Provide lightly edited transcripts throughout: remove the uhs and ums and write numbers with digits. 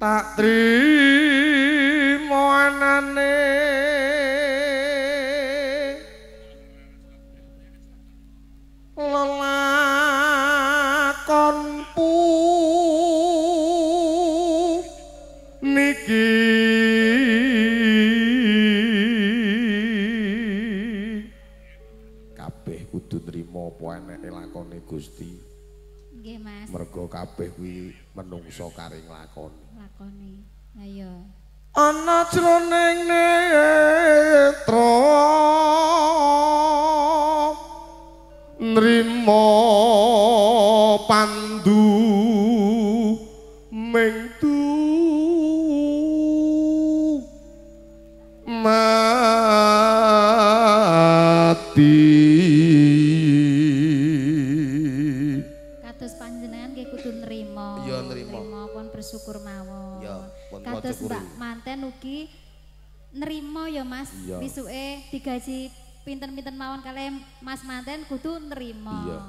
Tak trimo anane lelakon puniki kabeh kudu nrimo apa eneke lakone Gusti. Nggih, Mas. Mergo kabeh kuwi menungso kari nglakoni. Lakoni. Lah iya. Ana jroning netra nrimo pandu ming du mati. Kados panjenengan nggih kudu nrimo. Iya, nrimo. Nrimo pun bersyukur mawon. Iya, pun kados Mbak manten ugi nrimo ya Mas. Wisuke digaji pinten-pinten mawon kalih Mas manten kudu nrimo. Iya.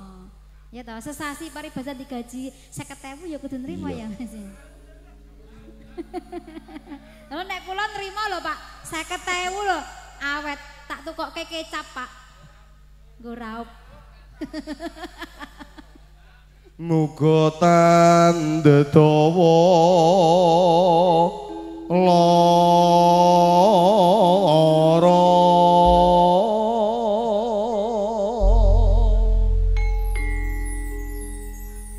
Ya toh, sesasi paribasan digaji 50.000 ya kudu nrimo ya Mas. Lho nek kula nrimo lho Pak, 50.000 lho awet tak tukokke kecap Pak. Nggo raup. Muga tandha dawa lara.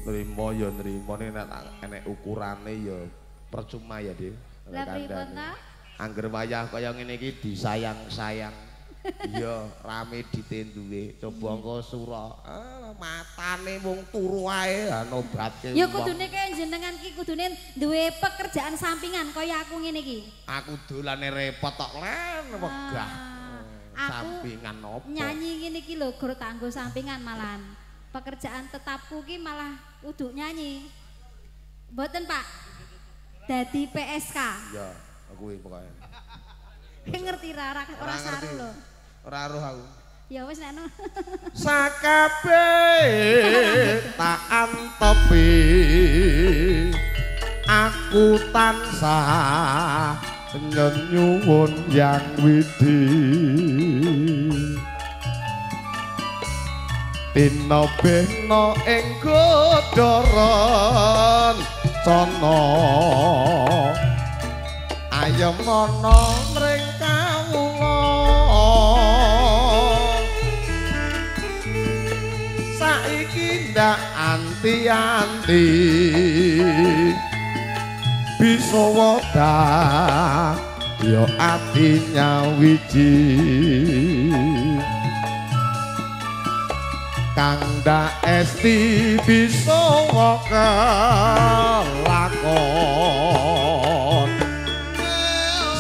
Nrimo ya nrimo nek enek ukurane ya percuma ya, Dik. Lah pripun ta? Angger wayah kaya ngene iki disayang-sayang. Iya, rame ditenduwe. Coba engko sura. Matane wong turu ae nobatke. Ya kudune kaya jenengan ki kudune duwe pekerjaan sampingan kaya aku ngene iki. Aku dolane repot tok len wegah. Sampingan opo? Nyanyi ngene iki lho gur tanggo sampingan malahan. Pekerjaan tetapku ki malah uduk nyanyi. Mboten, Pak. Dadi PSK. Ya, kuwi pokoke. Ngerti ra ora saru lho. Ora roh aku. Ya wis nek sakabehe tak antepi aku tansah nyuwun Yang Widi. Tina bena ing godhoron cana ayem ana mring kawula saiki ndak anti-anti bisa wedah ya ati nyawiji kang ndak esti bisa kelakon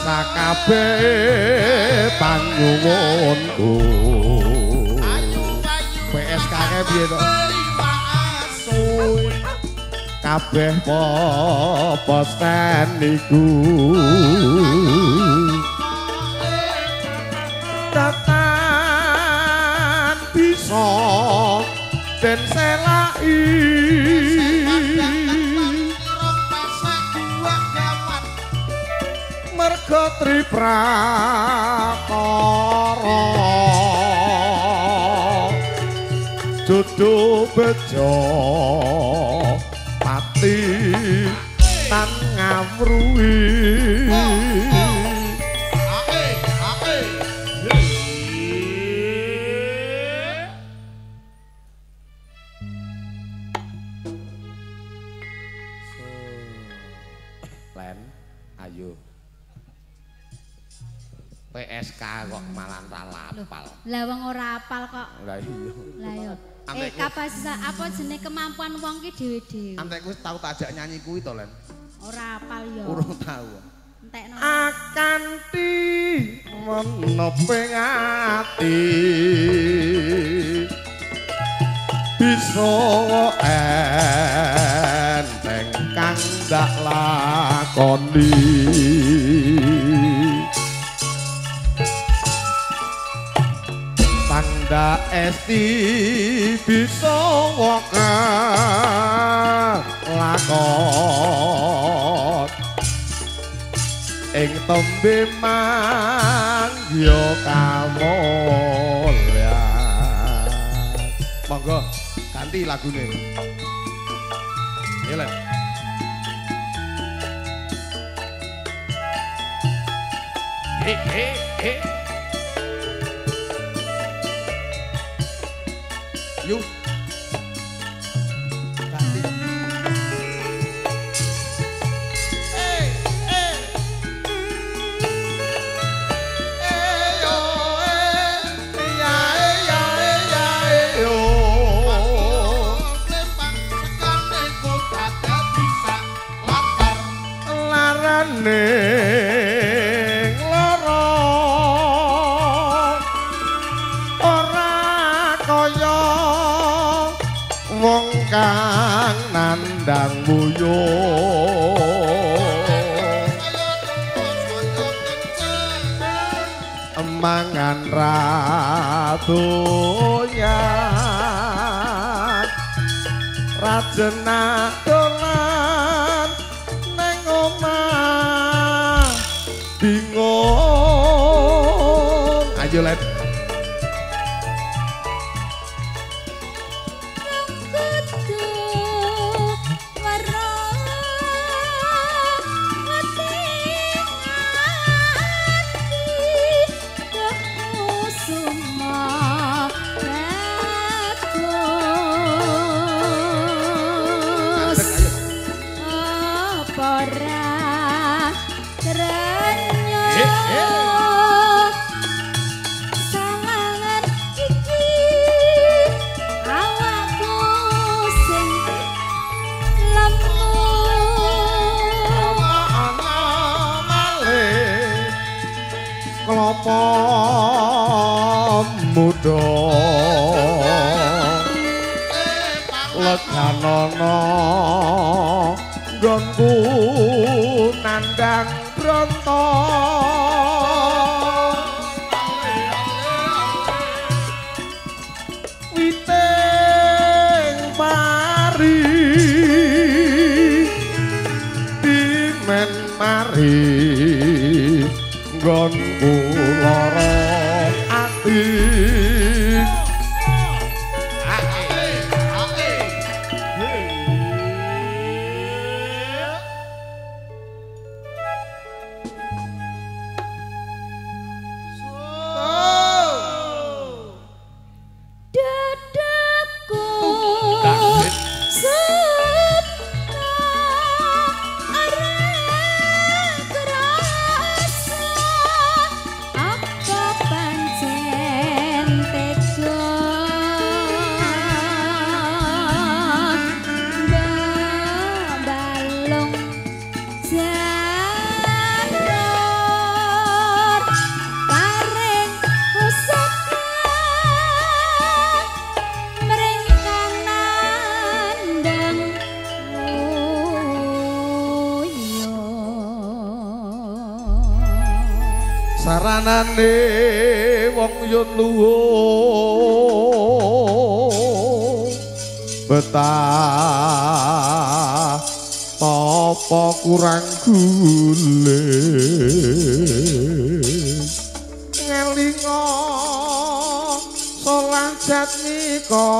sakabehe panyuwunku. PSK ke piye to? Kabeh poposten niku datan bisa den selai mergo triprakara jodoh bejo pati tan ngawruhi. Len, ayo. PSK kok malah ra apal. Lah wong ora apal kok. Lah iya. Lah iya. Kapasitas apa jenenge kemampuan wong ki dhewe-dhewe. Antekku wis tau tak ajak nyanyi kuwi to, Len. Ora apal ya. Urung tau. Entekno. Akanti meneping ati bisa enteng kang ndak lakoni. Tanda esti bisa lakon tembe mangya kamulyan. Monggo ganti lagune. Ayo Len. He he he. Yuk. Ganti. Eh eh. Eh yo eh ya ya ya yo. Klempang sekane kota dadi sak latar larane lara ora kaya wong kang nandang buyung mangan ratunya rajena dolan neng omah bingung. Ayo Let. Klopo muda leganono nggonku nandang bronto witing pari dimen mari nggonku lara ati. Dadaku suka arep kerasa apa pancen tega balung janur paring pusaka mring kang nandhang wuyo. Saranane wong yun luhur betah tapa kurang gule ngelinga solah jatmika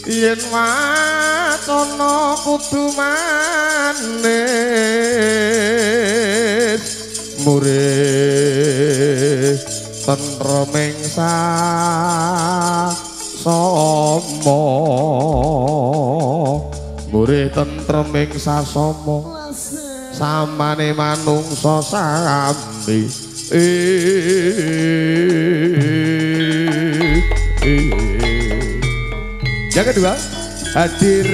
yen wacana kudu manis murih tentreming sasama murih tentreming sasama samane manungsa sami. Yang kedua hadir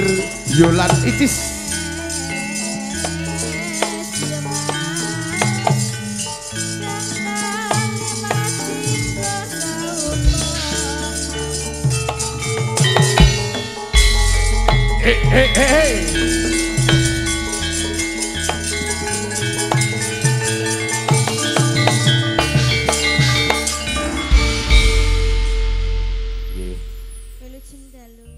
Yolan Icis. Hey, hey, hey, hey. Wilujeng dalu.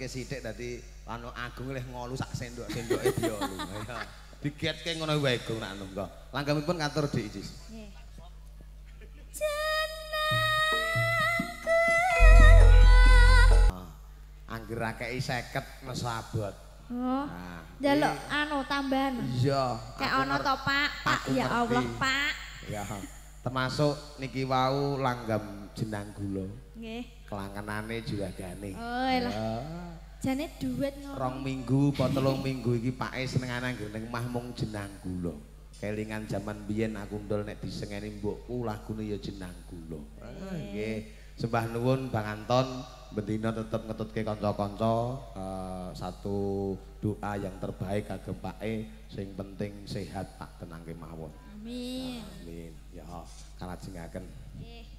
Sithik dadi anu Agung leh ngolu sak sendok-sendoke diolu. Ya. Digetke ngono wae Agung nak anu monggo. Langgamipun katur Dik Icis. Nggih. Angger akeki 50 nesu abot. Oh. Nah, njaluk anu tambahan. Iya. Kayak ana to Pak, Pak ya Allah Pak. Ya. Termasuk niki wau langgam jenang gula. Nggih. Kelangenane juragane. Oh lah. Jane duit ngono. 2 minggu apa 3 minggu iki pake senengane anggere ning omah mung jenang gula. Kelingan jaman biyen aku ndol nek disengeni mbokku lagune ya jenang gula. Nggih. Sembah nuwun Bang Anton, bendina tetep ngetutke kanca-kanca satu doa yang terbaik kagem pake sing penting sehat Pak tenang kemawon. Amin. Amin. Ya kalajengaken. Nggih.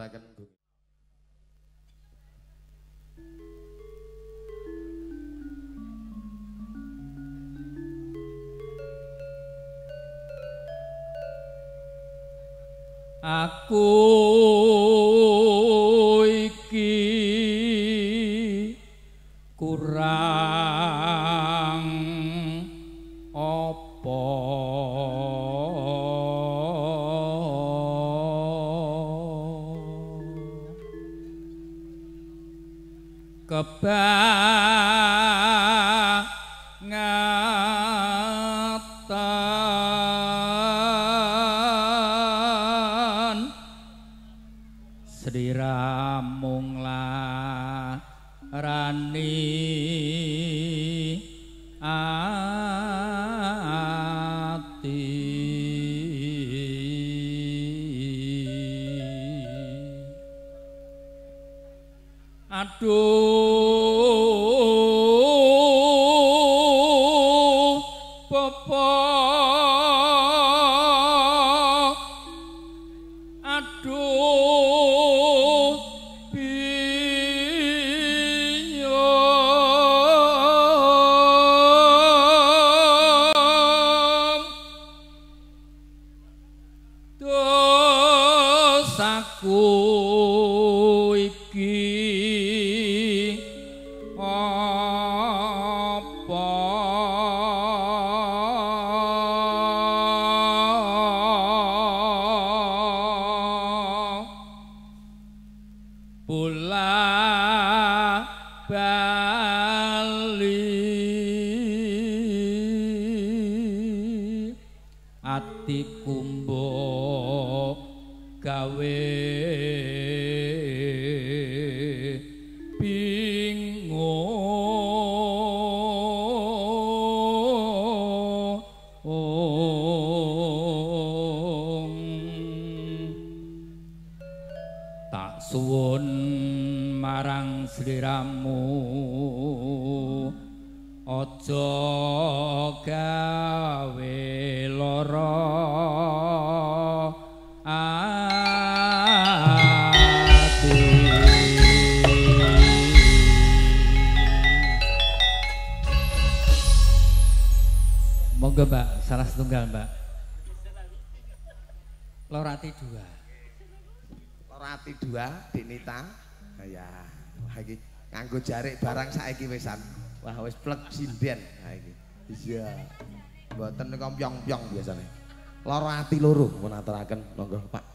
aturaken. Aku iki kurang apa kebangetan sliramu nglarani ati. Aduh Bapak, aduh biyong, dosaku iki apa bola bali atiku mbok gawe bingung. Tak suwun marang sliramu aja gawe lara ati. Monggo Mbak, salah setunggal Mbak. Lorati dua. Lorati dua, Dinita. Ya, wah iki nganggo jarik barang saiki wisan. Wah wis plek sinden. Ha iki. Iya. Mboten kompyong-pyong biasane. Lara ati loro pun aturaken monggo Pak.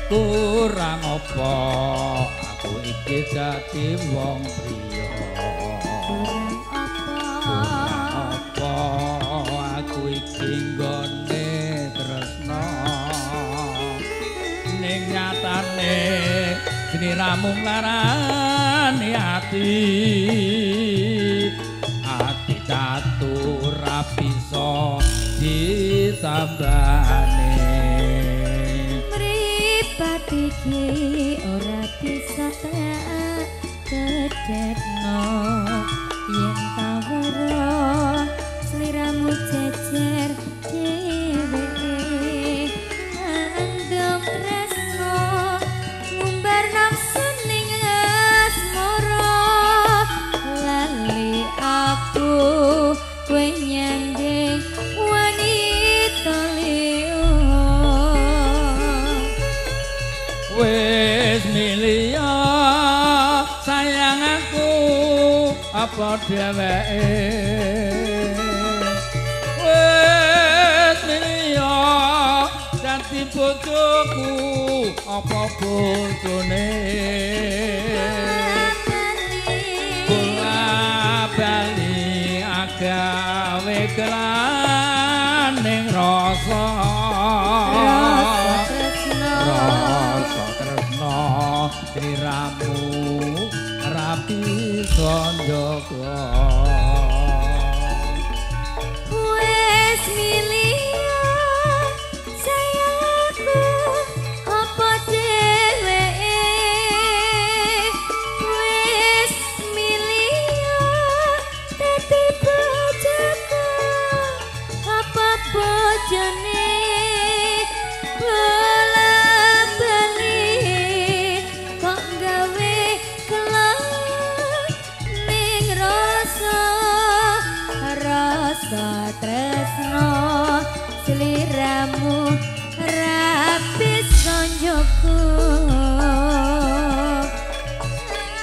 Kurang apa aku iki dadi wong priya, kurang apa aku iki nggone tresna, ning nyatane sliramu nglarani ati, ati catur ra bisa ditambani. Mripat iki ora bisa tak kedekno, yen ta weruh sliramu jejer dheweke, ngandem tresno ngumbar nafsu ning asmara, lali aku kowe nyanding wanita liya. Wis milih sayang aku apa dheweke, wis milih dadi bojoku apa bojone, bola bali agawe kelaning rasa, rasa bisa njaga. Wes milih sayangku apa dheweke, wes milih dadi bojoku apa bojone, bola bali kok gawe kelon ning rasa rasa tresno sliramu ra bisa njogo.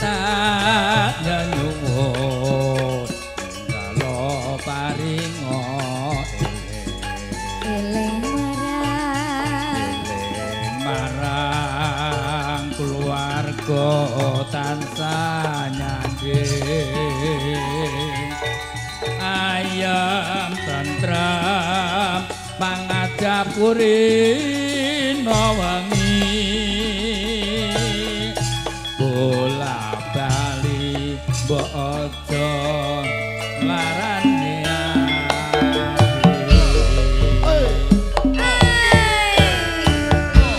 Tak nyuwun nggalo paringa eling marang keluarga tansah nyanding, ayem tentrem pangajap kurina wengi, bola bali mbok aja larane ati.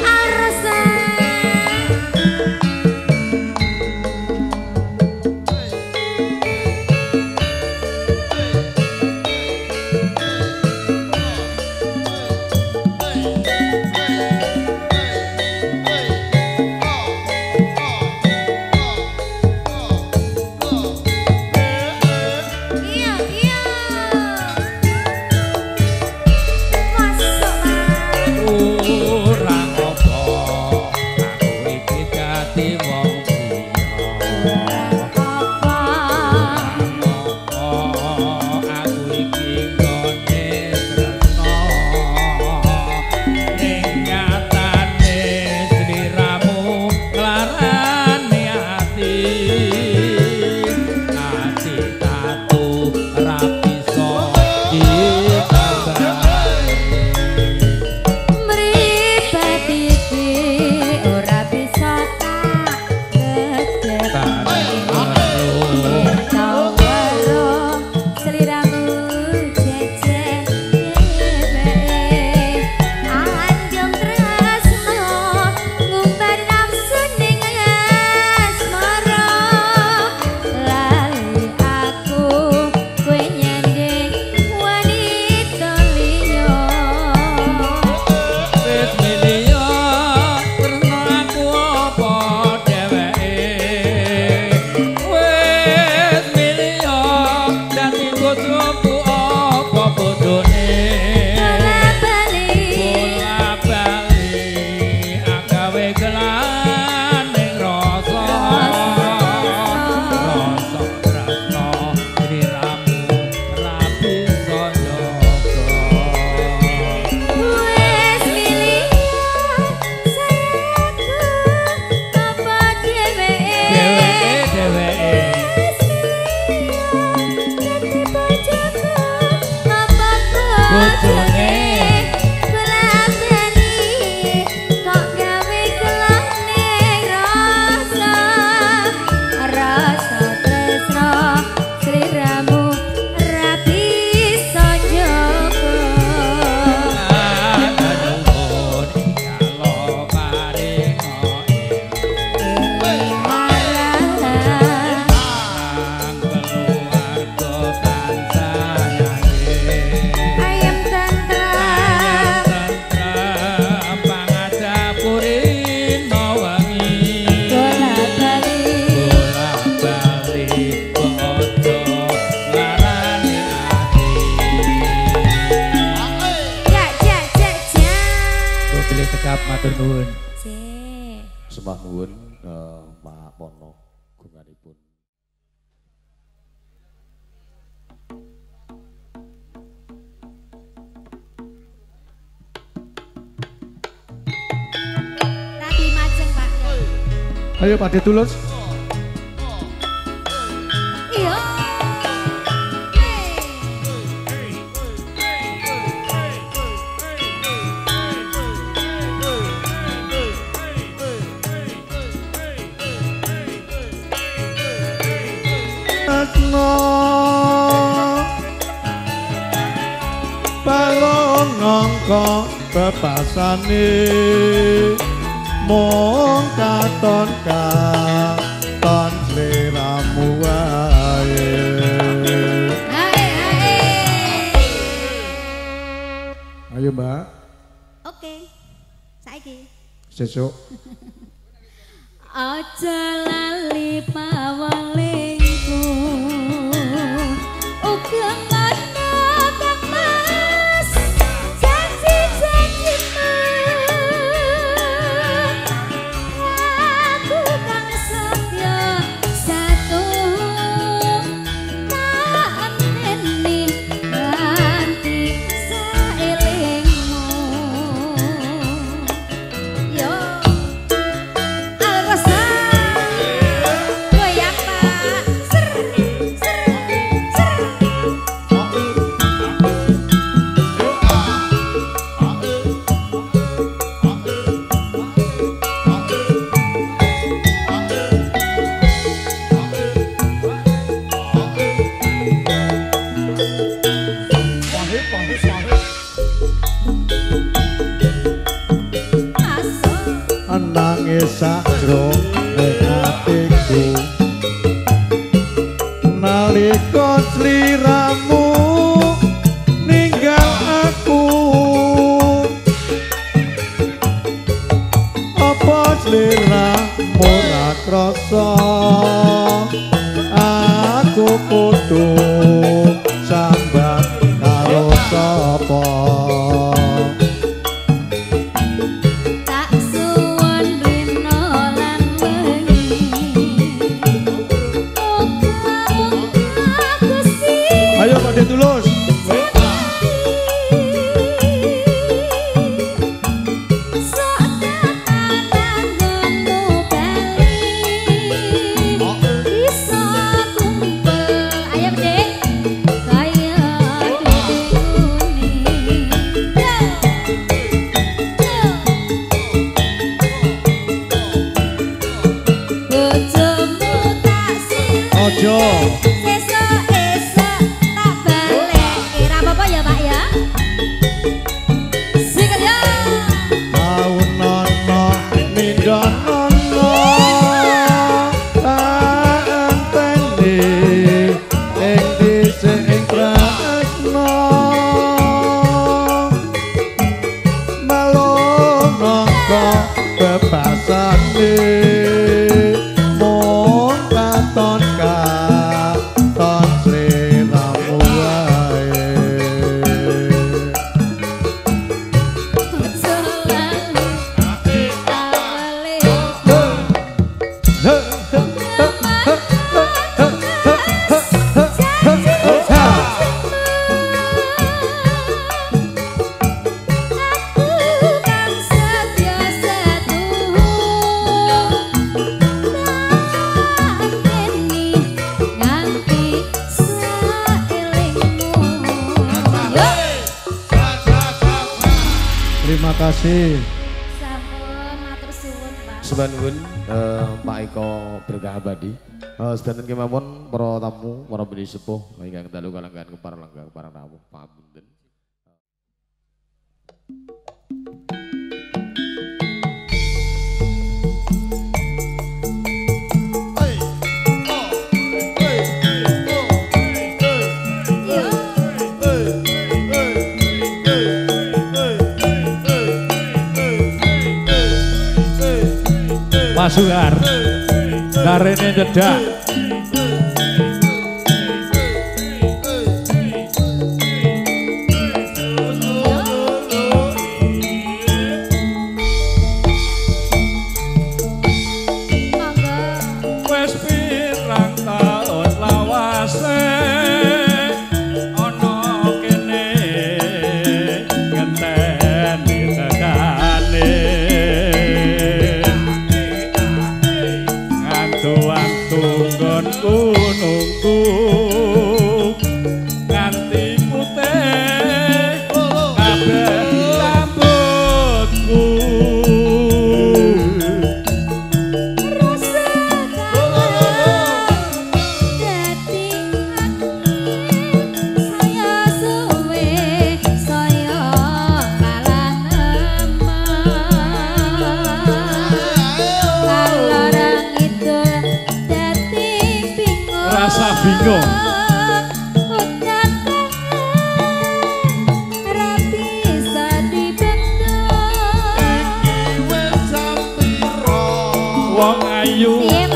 Arasa iya iya masuk Ora apa aku iki dadi wong priya, apa apa aku iki nggone tresno, ning nyatane sliramu nglarani ati, ati tatu ra bisa ditambani. Mripat iki ora bisa tak kedep. Tau weruh sliramu jejer dheweke, anjung tresno ngumbar nafsu ning asmara, lali aku kowe nyanding wanita liya. Wis milih tresno aku apa dheweke, wis milih dadi bojoku apa bojone, Bola bali bola bali agawe gelaning rasa, rasa tresno sliramu ra bisa njaga. Wes milih sayangku apa dheweke, Dheweke dheweke wes milih dadi bojoku apa Bojone. bojone, bola bali kok gawe kelane rasa rasa tresno sliramu ra bisa njogo. Nuwun ingkalo paringa Eling marang marang keluarga tansah nyanding, ayem tentrem tentrem pangajap kurina wengi, bola bali bola bali mbok aja larani ati. Ja ja ja ja. Pilih cekap matur nuwun. Cek. Sembah nuwun Pak Pono gunganipun. Radi majeng Pak. Ayo Pak De Tulus. Iya. Hey. tresno balung nangka bebasane mung katon katon sliramu wae. Ayo Mbak. Oke. Saiki. Sesuk. Aja lali pawalingku. Uga ngono Kang Mas. Janji-janjimu. Aku kang setya satu. Tak enteni nganti saelingmu. Yo. Alrasa. Goyang Pak. Ser ser ser. Masuk. Nangis sakjroning atiku nalika sliramu ninggal aku, apa sliramu ora krasa aku kudu sambat karo sapa? Tak suwun rino lan wengi. Muga-muga Gusti Ayo Pak De Tulus. sok tenan nggonmu bali. Bisa kumpul. Ayo Dek. Kaya duit kuning. Yo. Yo. Bojomu tak silih. Ojo. Sesuk esuk tak balik. Ora apa-apa ya Pak ya. Sikat ya. Taunono mindonono tak enteni ing dhisik ing tresno melung nangka bebasane mung katon katon sliramu wae. Ojo lali awale. Aku kang setya setuhu. Tak enteni nganti saelingmu. Yo. Terima kasih. Sampun matur suwun Pak. Sembah nuwun Pak Eko Berkah Abadi. Sedanten kemawon para tamu, para bini sepuh ingkang dalu kalenggahan kepareng lenggah kepareng rawuh pangapunten. Mas Suhar, narene nyedak. Monggo. Wes pirang taun lawase ana kene ngenteni tekane. Ngantu-antu nggonku nunggu nganti putih kabeh rambutku. Rasa kangen dadi Rasa bingung. Udan kangen ra bisa dibendung. Iki wis jam piro? Wong ayu ing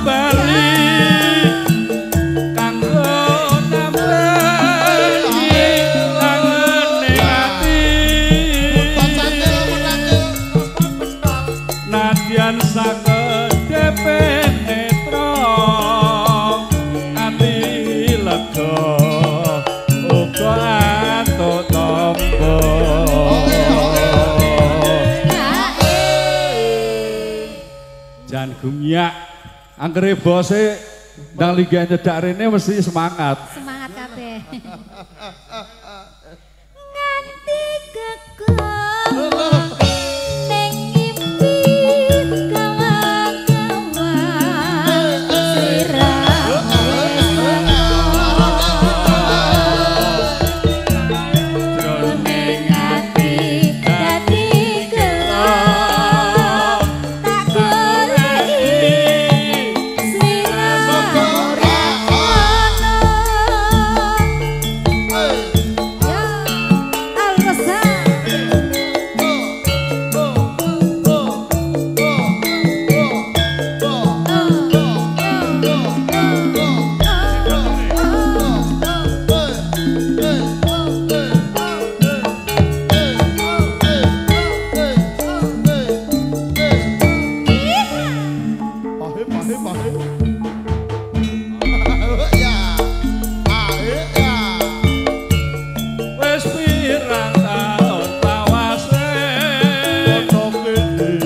bali kanggo nambahi langene ati. Nadyan sakedhepe netra ati lega uga antuk tampa. Jan gumyak angkere bose ndang linggih nyedak rene mesti semangat. Semangat kabeh. Nganti kekowo ning ngimpi kawan-kawan sliramu Jroning ati dadi gelap tak goleki sliramu ora ono. Ya, Alrosa. Pahe pahe pahe. Ya. Ae ya. Wis pirang taun lawase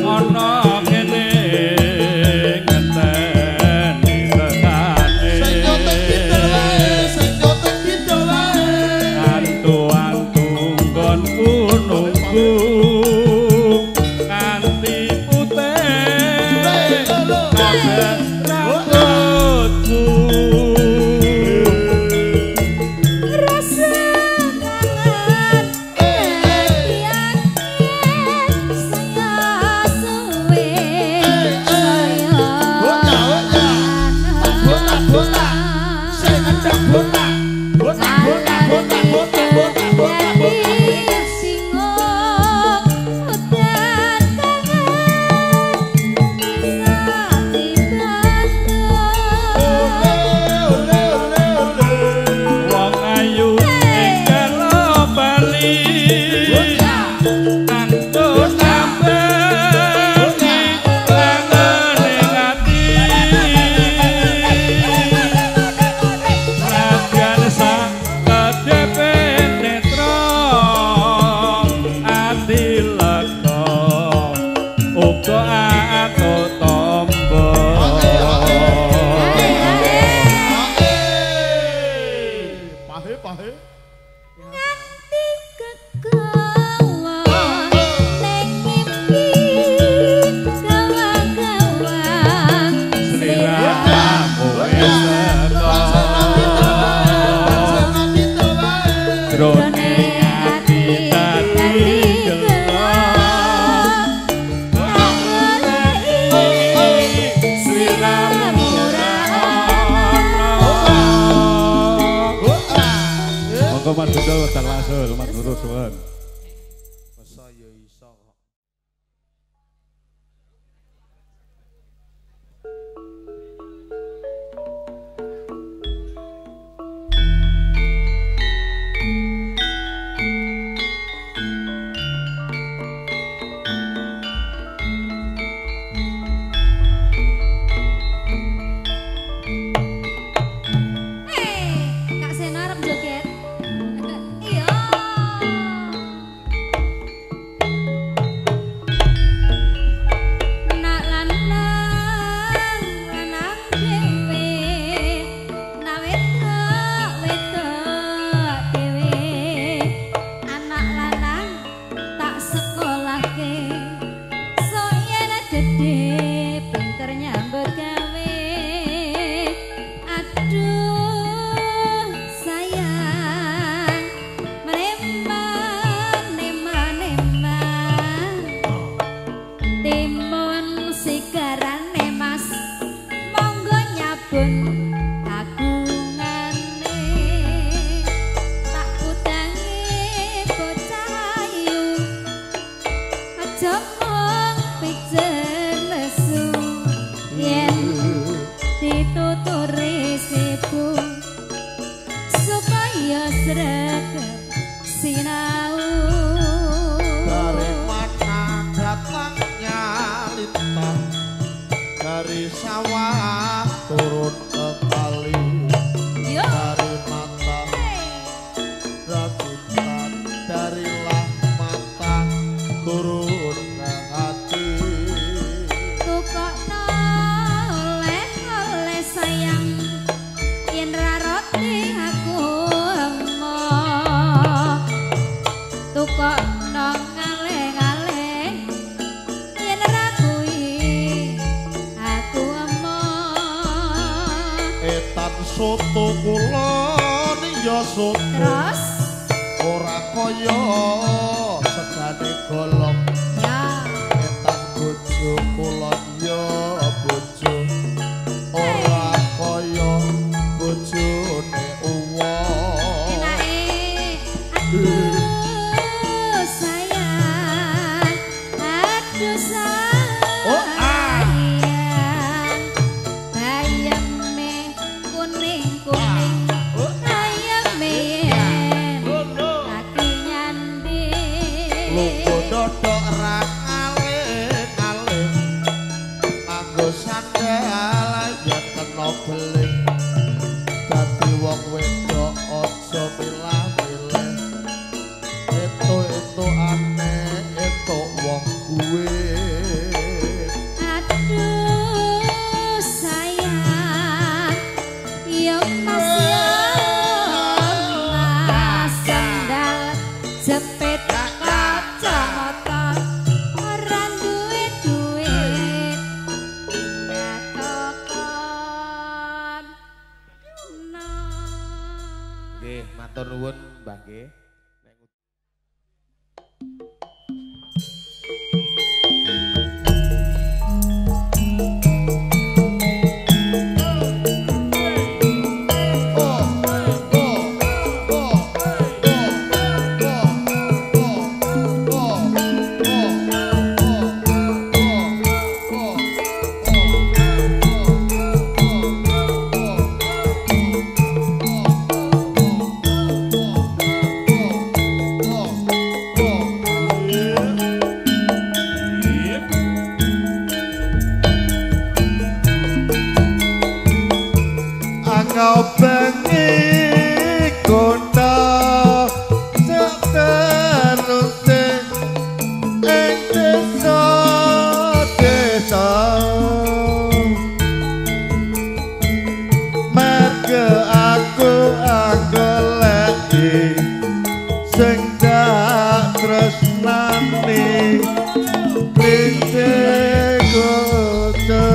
ana kene ngenteni tekane. Sing nyotek kidul wae, sing nyotek kidul wae. Antu-antu nggonku nunggu nganti putih kabeh rambutku. Rasa kangen dadi akeh saya suwe saya. Botak botak botak. Sing ngedak botak. Botak botak botak botak botak botak botak. Singok udan kangen bisa dibandung. Ole ole ole. Wong ayu ing bali kanggo nambahi langene ati. Nadyan sakedhepe netra ati lega uga antuk tampa. Pahe pahe. Nganti kekowo ning ngimpi kawan-kawan Sliramu wis teka jroning ati dadi gelap tak goleki sliramu ora ana. Monggo Mas Dudul wedal wasul, Mas Guru suwun. Masa ya iso kok. Hei, Kak Seno arep joget. Iya. Nak lanang lanang dhewe, nak wedok wedok dhewe. Anak lanang tak sekolahke, sok yen gedhe pinter nyambut gawe. Aduh sayang, meneman neman neman. Timun sigarane Mas, monggo nyabun. Etan soto kulon ya soto. Terus ora kaya segane golong. Ya. Etan bojo kulon ya bojo. Ora kaya bojone uwong. Enake. Aduh sayang. Aduh sayang. Oh, ah. Bayame kuning-kuning. Ayame yen lagi nyanding. Lugu dodok ra aling-aling. Anggo sandal yen kena beling. Dadi wong wedok aja milah-milih. Etuk-etukane etuk wong kuwe. Aduh sayang, ya mas ya mas, sandal jepit kacamata, ora duwe duit ngatokon. No. Nggih, matur nuwun Mbah nggih. Ngobengi kota seteruse ing desa desa merga aku goleki sing tak tresnani klinci kota.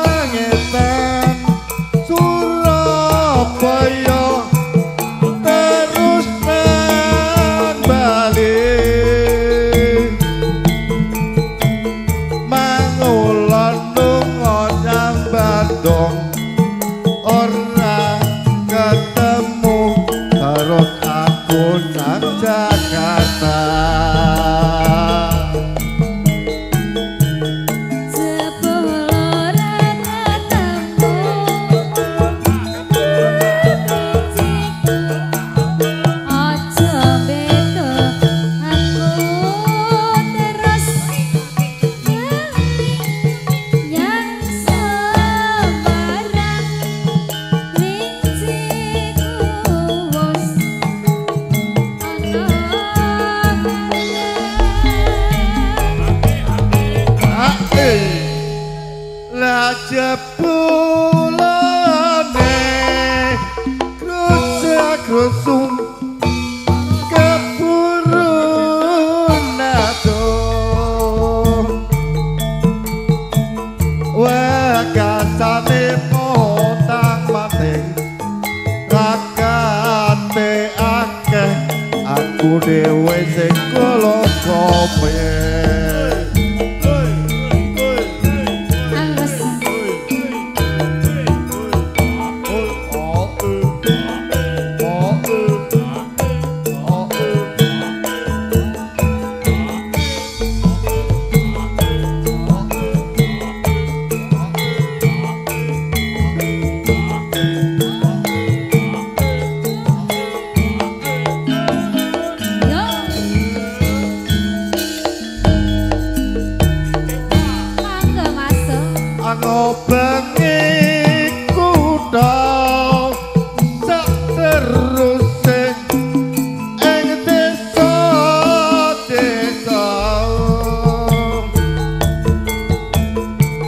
Mangetan Surabaya terus nang Bali mangulon lunga nang Bandung ora ketemu terus aku nang Jakarta. Lah jebulane krusak-krusung keburu nado wekasane potang mating rakate akeh aku dhewe sing kula kope. Ngobengi kutha sateruse ing desa desa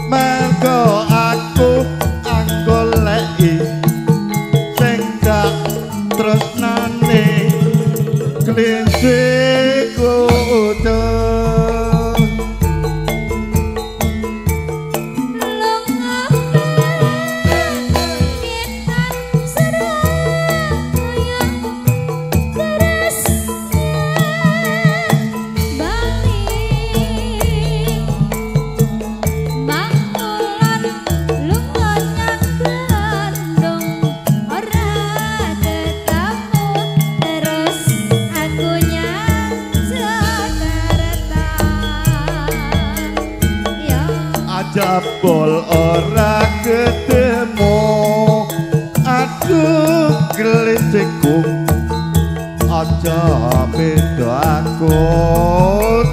mergo aku anggoleki sing tak tresnane klinci kutha. Jebol ora ketemu. Aduh gelicikku, aja beda aku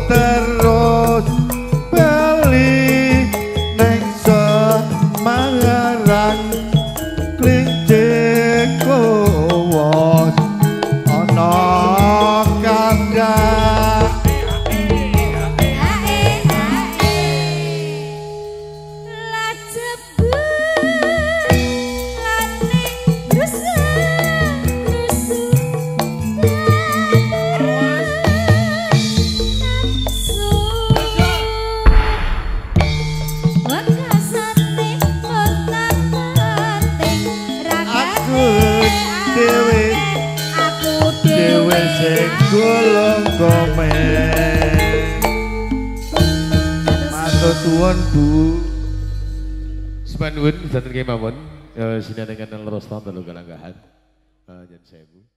terus bali neng Semarang. Klinciku wos ana kandang. Golong komen. Matur suwun Bu. Sepanuwun dhateng kemawon sinanengan leres telu kalanggahan. Nyen sewu.